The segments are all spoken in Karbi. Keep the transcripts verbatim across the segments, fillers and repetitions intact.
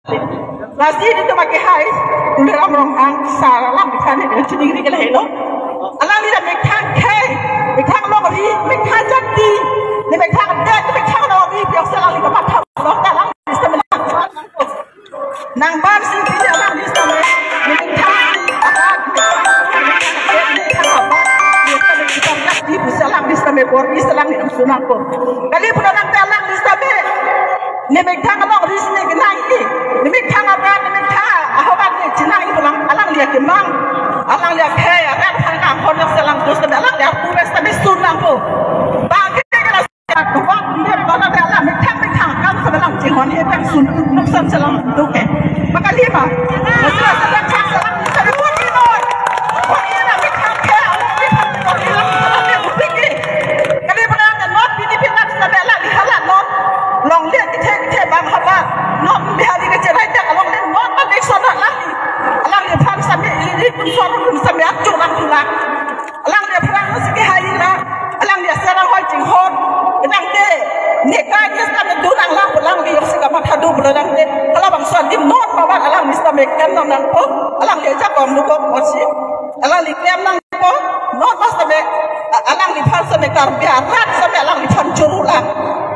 Lasi nelitum akehai, Tuliram Ronghang sar alangliphan neli chiningri ke lahelo. Alangli ta methang khei, methang longri, methang jati, ne methang det, ne methang longri, pi apotsi alangli kamatha longta alangli sitame nang ban sing pini alangli sitame, ne methang arat, methang abat, ne methang jati pusi alangli sitame bor-i si alangli nangsun nangpo. Kali pura nangta alangli sitame ne methang alongri si ne kenang i, ne methang arat, ne methang ahavar ne chinang i pulang alangli akemang, alangli akhei, arat aphan kanghon si alang dos tame alangli arpu res tame sun nangpo. Bang ke kena siap, kuat, dia mana dia alam methang methang akam si alang chinghon he pang sun nuksan si alang duk he. Maka lima, masalah sedang chak si alang bisa dibuat di noi. Buat di noi methang ke, alang methang ke, alang methang ke, upik ke. Kali pura nang not pini pini si alang di hala not. Longle kethe kethe bang haba. Not Bihari ke cherai tak along den not not ek sona lagi. Alangliphan sitame ili tum sona tum sitame achok lang tulak. Alangliphan si kehai la. Alangli asar ahoi chinghon. Kedang te. Neka ke sitame dun nanglang alangli ajoksi kamatha do pulo dang te. Halabangso adim not pabat alangli sitame klem nang nangpo. Alangli ajak kom nukok apotsi. Alangli klem nangpo, non mas tame, a-, alangliphan sitame Karbi arat sitame alangliphan churu lang.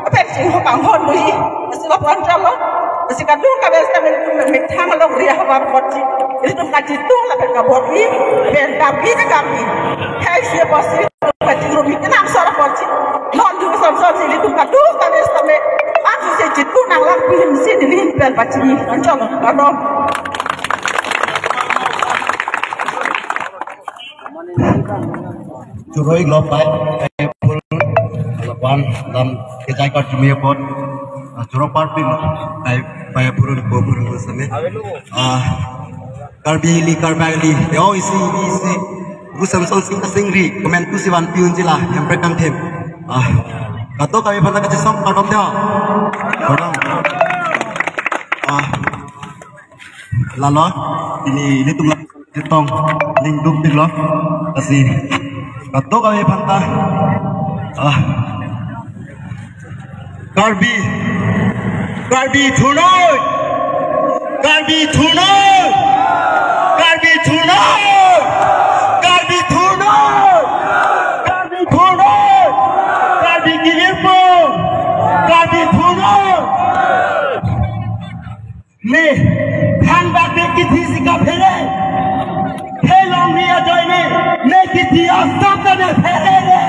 Apek chinghon kanghon do i, si lapuan chalo, si kadung kabe sitame methang alongri ahavar apotsi. Ilitum kachitung lapen kabor-i, pen Karbi ke Karbi. Khei si apotsi, kachingrum i kenam sor apotsi. Non dun son son si ilitum kadung kabe sitame, ang si chitung nanglang pilim si neli hin pen pachini, ancholo, kadung. Choro-iklo pai, pai apor, lapuan, dam, kejai kar chumi apot, ah, choro parpin, pai, pai apor, apor, apor, sitame. Ah, Karbi ili, Karbi ili, yo isi, isi, Ru Samson Sing Asingri, komantu si van piun jila, yang prekang them. Ah, kato kami pada kachisong, kardom dia. Kardom. Ah, Lalo, pini ilitum la chetong ning dukdiklo. Lasi, kato kami aphanta. Ah. Karbi, Karbi thunoi, Karbi thunoi, Karbi thunoi, Karbi thunoi, Karbi thunoi, Karbi kibirpo, Karbi thunoi. Ne, thangbak ne kithi si kaphere. He longri ajoine, ne kithi asap ta ne phere re.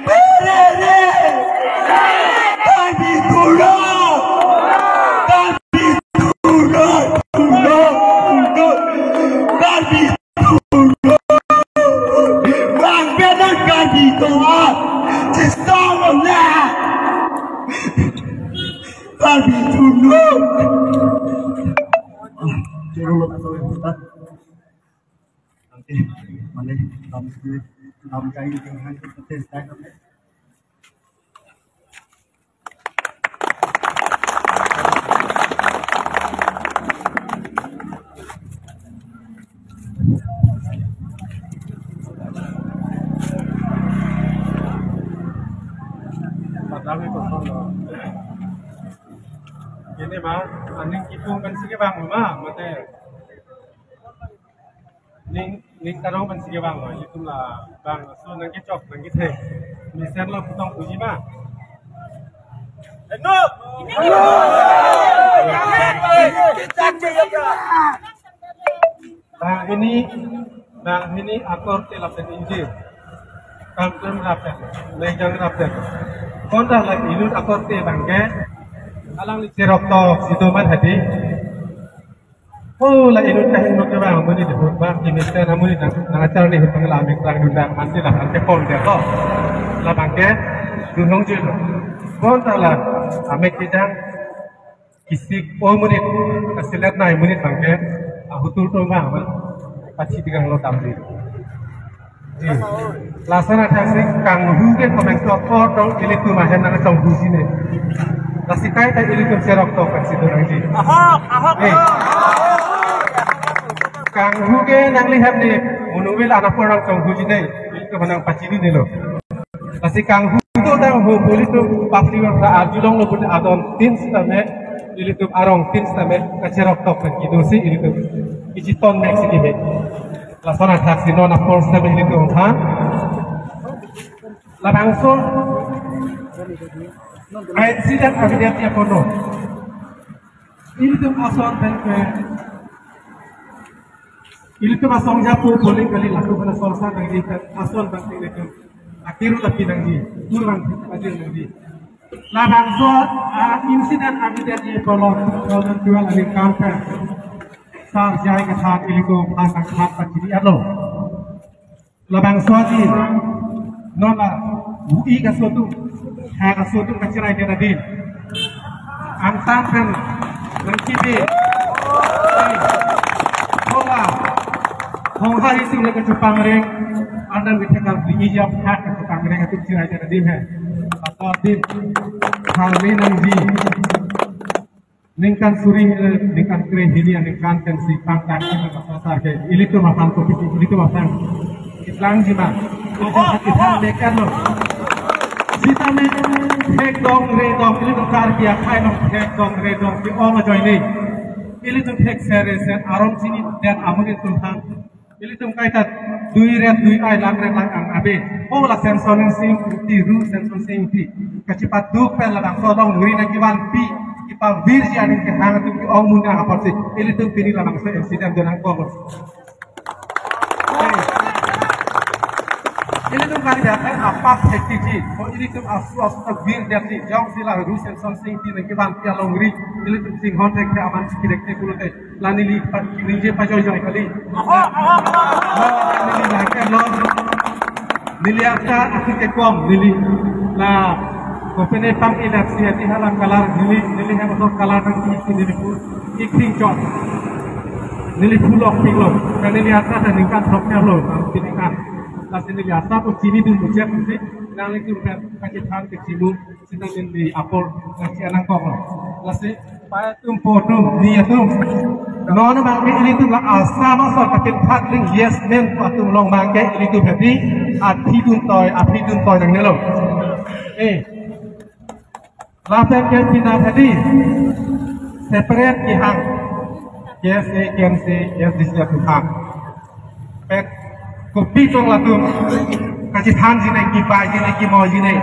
Phere re. Karbi thunoi. Karbi thunoi. Thunoi. Thunoi. Karbi Bang benar Karbi Towan. Cesar lah. Karbi Towan. Nanti, mana, nanti, nanti, nanti, nanti, nanti, Padahal itu kan, ini mah, aning kipung kan sige bang mah, mate. Ning, ning tarong pensi kevang lo, itum la bang, so nangkechok, nangkethe. Mesen lo putong puji ma. Eno! Bang hini, bang hini akorte lapen ingjir. Kangklem rapen, lejang rapen. Konta la inut akorte bangke, alangli cherok to, situ mat hadi. Oh, la inut kahingno kevang amonit ahut bang, minister amonit nang, nang achar ni ahut bang la amek rang dundang masi la, ante pon dia to. Labangke, dunong jil. Bonta la, amek kejang, kisik, oh monit, kasilet nai monit bangke, ahutul tum bang, bang. Pachit kanglo tamri. Ji. Lason athak si kanghu ke komentu apor tong ilitum ahem nangchonghu si ne. Lasi kaita ilitum cherok to kan si dorang ji. Ahok, ahok, eh. Ahok. Kanghu ke nanglihem ne, monit apor nangchonghu si ne, ilitum nangpachini ne lo. Lasi kanghu to Sang ho pu ilitum public arjulonglo pu adon tin sitame, ilitum arong tin sitame kacherok tok pen kedo si ilitum iji ton mek si kehe. Lason athak si non apor sitame ilitum aphan labangso a-incident abidet ya kono. Ilitum ason pen ke, ilitum asong japu poling kali laku pen asong sa nangji pen ason bang ting ilitum akiru tapi nangji, tur bang ting aja nangji. Labangso a-incident abidet ya kono two thousand twelve aningkan pen sar jai kathat ilitum angkang khat pachiri alo. Labangso aji non la ui kaso atum, ha kaso atum kachirai det adin. Angtan pen nangkibi. Hongha, hongha isi le kachepangreng, anam kethekar di ijap ha kachepangreng atum chirai det adin he. Ato adin, hal ni nangji. Ningkan suri hini, ningkan kre hini, ningkan pensi pangkang hini, masa sa ke, ilitum aphan kopi, ilitum aphan. Itlang jima. Itlang mekan lo. Sitame thek dong re dong, ilitum Karbi akhai dong thek dong re dong, ke-ong ajoine. Ilitum thek sere sen, aron chini det amun ilitum aphan. Ilitum kaita dui ret dui ai lang ret lang ang abe. O la Semson Sing Ingti, Ru Semson Sing Ingti. Kachipaduk pen labangso alongri nangkevanpi, kepavirji aning kehang atum ke-ong amun apotsi ilitum pini labangso incident do nangkok. Hey. Ilitum kali dia kan apa hekti ji. O ilitum asu asu ta vir dia si. Jongsi la Ru Semson Sing Ingti nangkevanpi alongri. Ilitum singhon thek ke aman si kirek te pulote. La neli pa-, ningje pajoijoi kali. Oho, oho, oho. La neli lahai ke lo. Neli ata akhir ke kom, neli la kopine pang ilat si ati halam kalar, neli, neli hem osok kalar nangpi si neli pu, ikhing chot. Neli phulok pilo. Kan neli ata ta ningkan throk nya lo, nang pinikan. Lasi neli ata pu chinidun muchek si, nanglitum pen kachethan kechimu. Sita neli apor nangchi anang kok lo. Lasi, pai atum po atum, ni atum. Non abang ke ilitum la Assam asor kapin phat ling yes men po atum along abang ke ilitum hedi. Athi dun toi, athi dun toi nangnelo. Eh. Lapen ke pina hedi. Separate kehang. K S A, K M C, K S D C atum hang. Pet kopi tong latum kachethanji ne, kipaiji ne, kimoiji ne.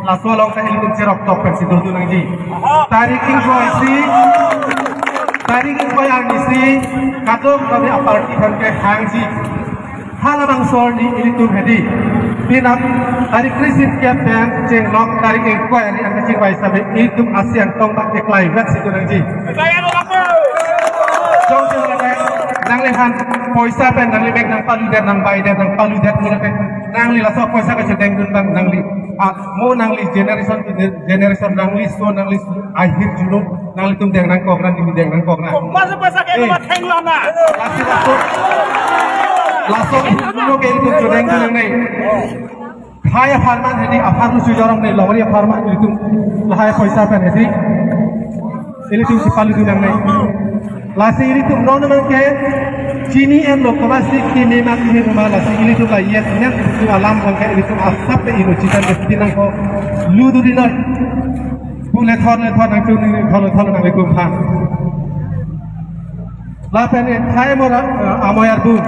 Laso along ta ilitum cherok tok pensi dodun nangji. Tarik ingkoi si, tarik ingkoi arni si, kadokave aparty aphan kehangji. Halabangso arni ilitum hedi. Pinap tarik kre-sirkep pen chenglok tarik ingkoi arni an kachingvai sitame ilitum asi angtong bak keklai vek si do nangji. Jongsi nangli, nangliphan poisa pen nangli mek nangpaludet, nangvaidet, nangpaludet pulote nangli laso poisa kachedengdun abang nangli. Ah, mo nangli generation to generation, nangli so, nangli so, ahir juno nanglitum deng nangkok ra, neli deng nangkok ra. Masa poisa ke Eh. Lasi laso, laso ahir juno ke ilitum chedengdun nangne. Lahai apharman hedi apharman sujorong ne longri apharman ilitum lahai poisa pen hedi. Ilitum si paludun nangne. Lasi ilitum non abang ke chini en lo koma si kimi ma kimi ma lasi ilitum la yes nang tu alam abang ke ilitum asap pe ino chitan ke pinang ko ludu di noi. Pu le thon le thon nang tu ni thon le thon nang le kum thang. Lapen e thai mora, eh, amoyar dun.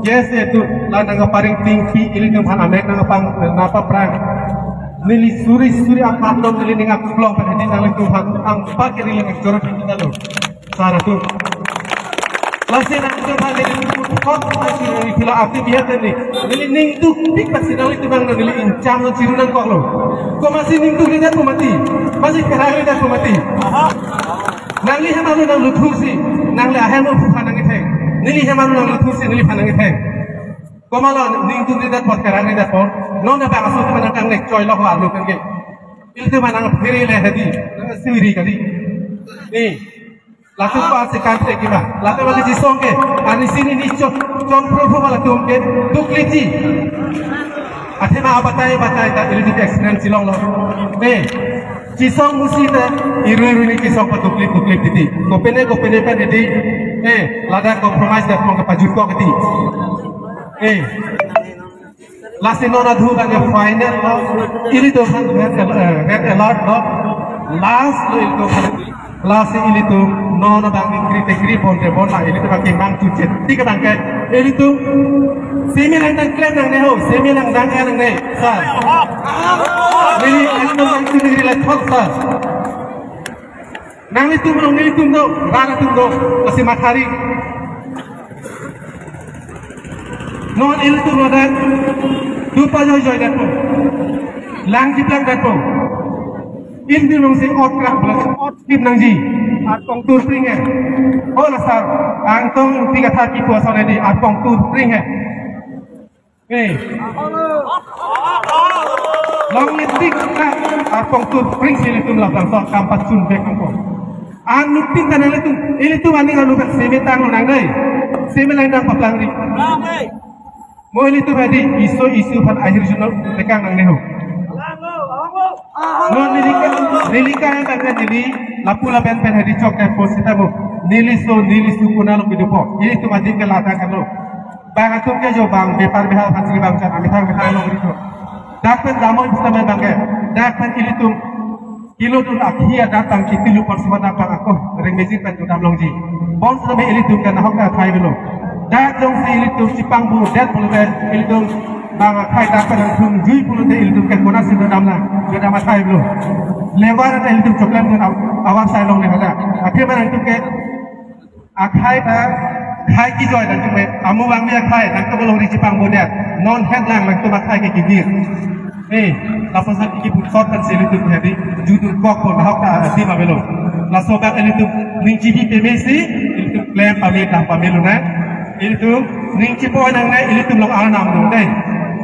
Yes, e dun. La nangparing tingpi ilitum aphan amek nangpang, eh, nangpaprang. Neli suri suri apat dong neli ning aklong pen hedi nanglitum aphan angpa ke neli ning choro tingpi dalo. Sar atum. Lasi nangtum aphan neli thot nasi neli kila ati biar tadi. Neli ning duk pik pasi nanglitum abang neli inchang chiru nangkok lo. Koma si ning duk lidat pu mati. Masi kerang lidat pu mati. Nangli hem arlo nangluthursi, nangli ahem aphan nangketheng. Neli hem arlo nangluthursi, neliphan nangketheng. Komatlo ning duk lidat apot, kerang lidat apot. Non abang aso teman nangkanglek choi lo ho arlo kan ke. Ilitum aphan nangphere le hedi, nangsiwiri kali. Ni, latum pa si kan te kima. Latum lagi jisong ke, ani sini ni chon, chon propho wala tum ke, duk liti. Athema abatai batai ta ilitum experience chelonglo. Eh, chisong musi ta iru iru ni chisong patukli tukli titi. Kopine kopine pen titi. Eh, ladak compromise dak pong kepajut ko keti. Eh. Lasi non adhu abang final lo, ilitum aphan red, eh, red alert lo, last lo ilitum aphan. Lasi ilitum non abang ingkri tekri bonte bon la, ilitum abang kemang chuchet. Tik abang ke, ilitum semi langdang klem nangne ho, semi langdang nangne, sir. Neli ilitum abang semi langdang thot, sir. Nanglitum along nelitum do, rat atum do, lasi mathari. Non ilitum ladak dupa joijoi detpo. Lang kiplang detpo. Ilitum alongsi ot krak belas, ot kip nangji. Arpong turpring he. Hola sir, angtong tiga thaki puasa nedi, arpong turpring he. Eh. Long netik ka arpong turpring si ilitum labangso akam pachun vek angko. Anuttin ta nanglitum, ilitum aning anu ka semi tang nang dei. Semi langdang paplangri. Mo ilitum hadi iso isu aphan ahirjuno tekang nangne ho. Non neli ka, neli ka yang tangka neli lapu lapen pen hadi chok ke posita mo. Neli so, neli su kuna lo kedopo. Ilitum adik ke lata kalo. Bang atum ke jo bang, bepar behal phan si bang chan, amethang methang lo gitu. Dak pen damoi bisa main bang ke. Dak pen ilitum kilo dun akhi adat tang kiti lu pon sebat dak bang ako, reng mejit pen dun dam longji. Bonsitame ilitum ke nahok akhai avelo. Dak jongsi ilitum chipangbu det pulote ilitum bang akhai dak pen nangthum jui pulote ilitum ke konatsi dun dam nang, dun dam akhai avelo. Lebar ate ilitum choklem dun aw-, awar sai longle hadak. Akhir mana ilitum ke akhai ta, khai kejoi nangtum me, amu bang me akhai, nangtum alongri chipangbu det. Non het lang nangtum akhai ke kegir. Eh, lapuson kiki puthot kan si ilitum hadi, judur kok pon, nahok ta adim avelo. Laso abang ilitum ning chibi peme si, ilitum klem pame, dam pame lonang. Ilitum ning chipoi nangne, ilitum along Arnam dun dei.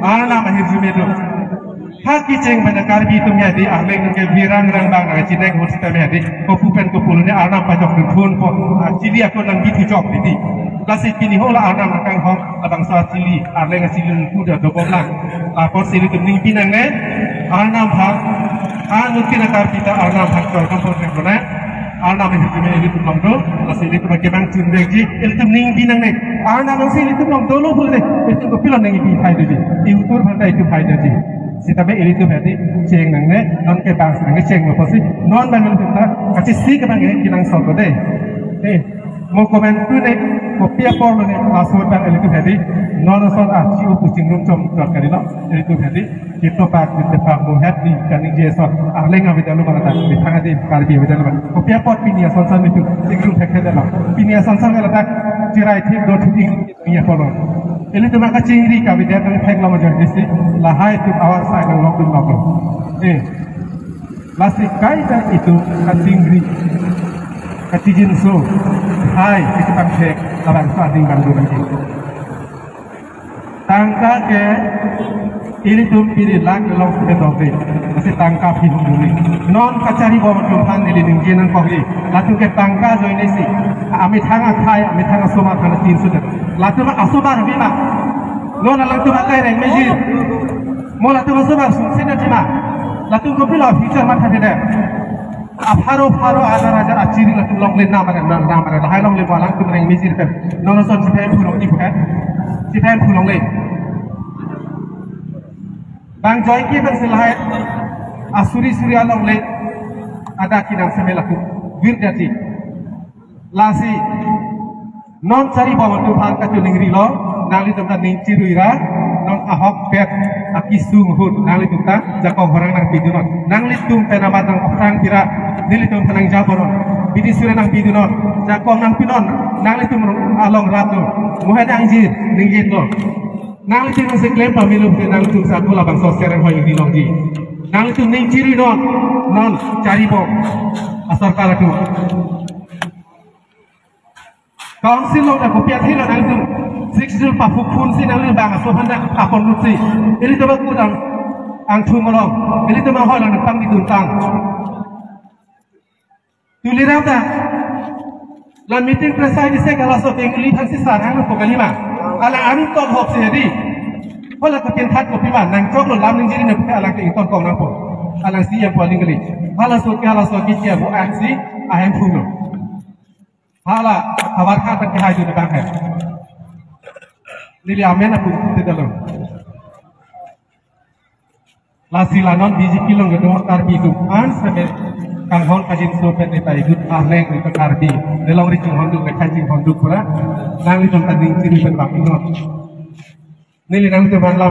Arnam ahirjume dun. Ha kecheng pen Karbi atum hadi, Arleng atum ke virang rang bang nang chineng hot sitame hadi. Kopu pen kopu lone Arnam pajok dun thunpo. Ah, chili ako nang bithu chok titi. Lasi pini hola Arnam nangkanghong, labangso achili, Arleng achili nungku da dobom lang. Lapotsi ilitum ning pi nangne, Arnam aphan, anuttin Karbi ta Arnam aphan chor kampon nang kona. Arnam ahirjume ilitum along do, lasi ilitum kemang chun vekji, ilitum ning pi nangne. Arnam alongsi ilitum along dolo pulote, ilitum kopilo ning pi hai dodi. Iutur aphan ta itum hai dodi. Sitame ilitum hadi cheng nangne, non ke bang nangne cheng lo pusi, non bang ilitum ta, kachisi ke bang ke kinang sok dei. Eh, mo komentu ne, kopi apor lo ne, laso bang ilitum hadi, non ason a, chi upu chingrum chom chot kali lo, ilitum hadi. Kito pak, kito pak, mo het di, kaningje ason, Arleng avedetlo bang ta, methang adi, Karbi avedetlo bang. Kopi apot pini ason son ilitum, chingrum thekthedetlo. Pini ason son ke ladak, chirai thik do thik, Iya polo. Ilitum kachingri kavedet nang theklong ajoine si, lahai atum awar sai nang lok dun lok. Eh. Lasi kaita itum kachingri, kachijinso, hai, kachepangthek, labangso ading bang dun lagi. Tangka ke ilitum piri lak long sebetok de. Lasi tangka phi hum duni. Non kachari bom atum aphan neli ningje nangkokji. Latum ke tangka ajoine si. Amethang akhai, amethang asomar aphan tin sudah. Latum asomar bima. Non alangtum akai reng mejir. Mo latum asomar sungse na jima. Latum kopilo future matha de. Apharo pharo hajar hajar achiri latum longle namare, namare, lahai longle bo alangtum reng mejir pen. Non ason chiphem phulong di bukan. Chiphem phulongle. Bang joike pen si lahai asuri suri alongle. Ada kinang seme latum. Wir jati. Lasi. Non chari bom atum aphan kachiningri lo, nanglitum ta ning chirui ra, non ahokpet, akesung ahut, nanglitum ta, jakong horang nangpidunon. Nanglitum pen amat nang aphrang pira, nelitum ta nang jabonon. Bidi sure nangpidunon, jakong nangpinon, nanglitum along rat lo, muhe nangji, ningjit lo. Nanglitum si klem pamelo, nanglitum sa kula bangso sereng hoi di longji. Nanglitum ning chirui non, non chari bom, asarkar atum. Council along ta kopi athelo nangtum. Six zero paphuk phun si nangli bang aso handa apon lut si. Ilitum aku dang angthum along. Ilitum ahoi lang pang di tuntang. Tuliram ta. La meeting preside isi kalaso ke ili thang si sarang po kalima. Ala aru top hop si hadi. Hola ko tin that kopi ma nangchoklo lam ning jiri ne alang ke iton kong nangpo. Alang si yang paling kali. Halaso ke halaso ke kia bo aksi ahem phun lo. Hala, havar kha pen kehai juni bang hai. Neli amen apu te dalo. Lasi la non B J P along kedo Karbi atum an seme kanghon kajinso pen neta idut arleng itu Karbi. Nelong ri chinghon duk, lekha chinghon duk pura. Nanglitum ta ning chiri pen bak non. Neli nangtum aphan la